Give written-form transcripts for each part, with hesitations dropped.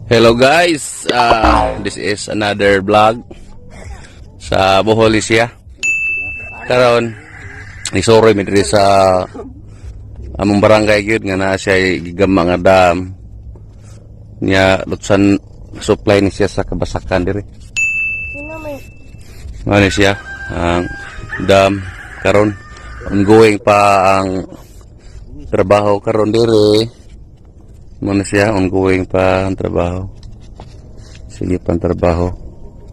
Hello guys, this is another vlog sa Bohol siya. Karon isuroy mi diri sa among barangay gyud nga naa siya gigama nga dam. Nya lutsan supply ni siya sa kabasakan diri. Sino may Mao ni siya ang dam karon, ongoing pa ang trabaho karon diri. Mao ni siya, ongoing pa ang trabaho. Sige pa ang trabaho.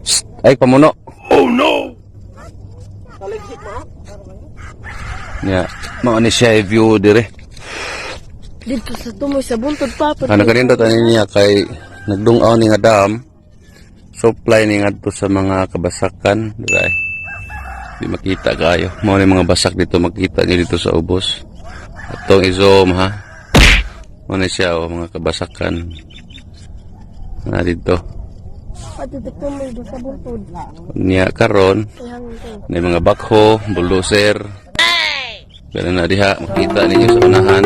Psst! Ay, pamuno. Oh no. Ya, mao ni siya view diri. Dito sa tumoy sa buntod pa? Ano kanindot ani niya kay nagdungaw ni nga dam. Supply ni ngadto sa mga kabasakan diri. Di makita kayo. Mao ni mga basak dito, makita niyo dito sa ubos. Atong i-zoom ha. Mao ni siya oh, mga kabasakan. Na dito. Pati dito tumoy ba sa buntod? Niya karon Ay hangin ko. may mga backhoe, bulldozer. Pero na diha makita ninyo sa unahan.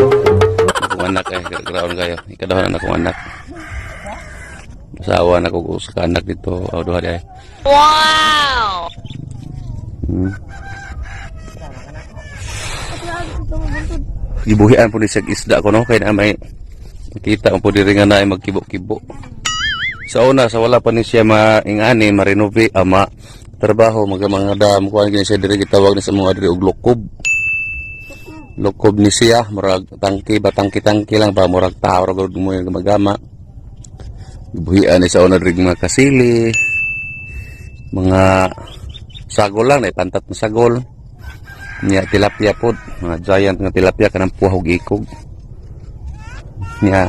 Akong anak eh, ground kayo. Ikadahon na akong anak. Asawa na ko sa anak dito. Aw, duha diay. Wow! Pati hangin ko buntod. Gibuhian po ni siya isda ko no kay na may makita mo po diri nga naay magkibo-kibo. Sa una, sa wala pa ni siya maingani, ma-renovate, ama trabaho mga mga dam kuan kini siya diri, gitawag ni sa mga diri og lukob. Lukob ni siya, murag tangki ba, tangki-tangki lang ba, murag tao ra gud mo yung gumagama. Gibuhian ni sa una diri mga kasili, mga sagol lang, na pantat na sagol. Niya tilapia pod, mga giant nga tilapia kanang puhog ikog. Niya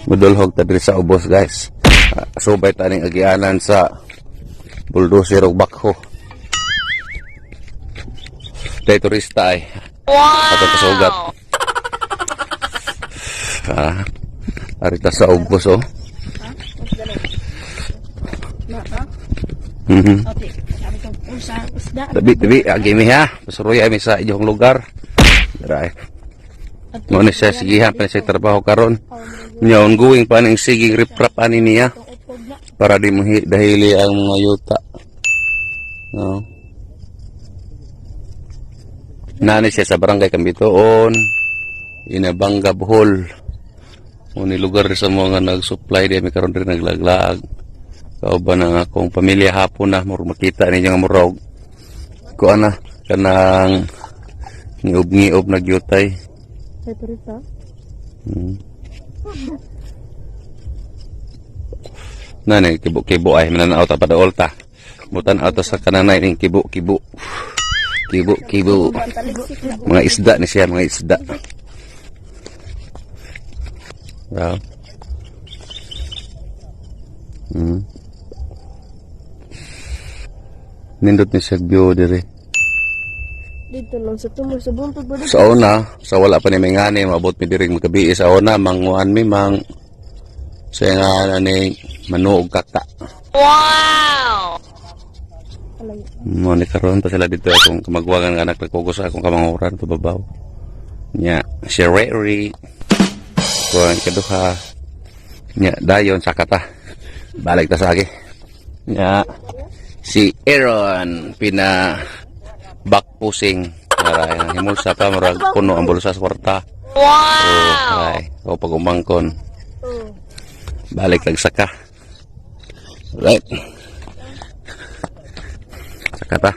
mudulhog ta diri sa ubos, guys. Ah, subay ta ning agianan sa bulldozer ug backhoe. Dahil turista ay. Wow! Atong kasugat. Ah, arita sa ubos oh. Na ha? Mhm. Ate, sabi ko usa isda. Tabi, tabi, agi mi ha. Pasuroy mi sa inyong lugar. Dara ay. Mo ni siya sigihan pa siya trabaho karon. Nya ongoing pa ning siging riprap ani niya Upog na. Para di mo dahili ang mga yuta. No. Nani siya sa barangay Kambitoon, Inabanga, Bohol. Mo ni lugar sa mga nag-supply di mi karon diri naglaglaag. Kauban ang akong pamilya, hapon na murag makita ninyo nga murag kuan na kanang ngiob-ngiob nagyutay. Sa turista. Nanay, kibo-kibo ay mananaw ta padaol ta. Mutan-aw ta sa kananay ning kibo-kibo. Kibo-kibo. Mga isda ni siya, mga isda. Wow. Nindot ni siya view dire. Dito lang sa tumoy sa buntod ba dito? Sa una, sa wala pa ni may ngani, maabot mi diri magabi sa una, manguan mi mang sa nga ni manuog kaka. Alay. Mo ni karon pa sila dito, akong kamagwangan nga anak nagkugos sa akong kamanguran pababaw. Nya, si Rary. Kuan kaduha. Nya dayon sakata. Balik ta sa agi. Nya si Aaron pina backpusing. Para himulsa pa, murag puno ang bulsa sa kwarta. Wow! Oh, ay, o pag umangkon. Oh. Balik lang saka. Right. Saka ta.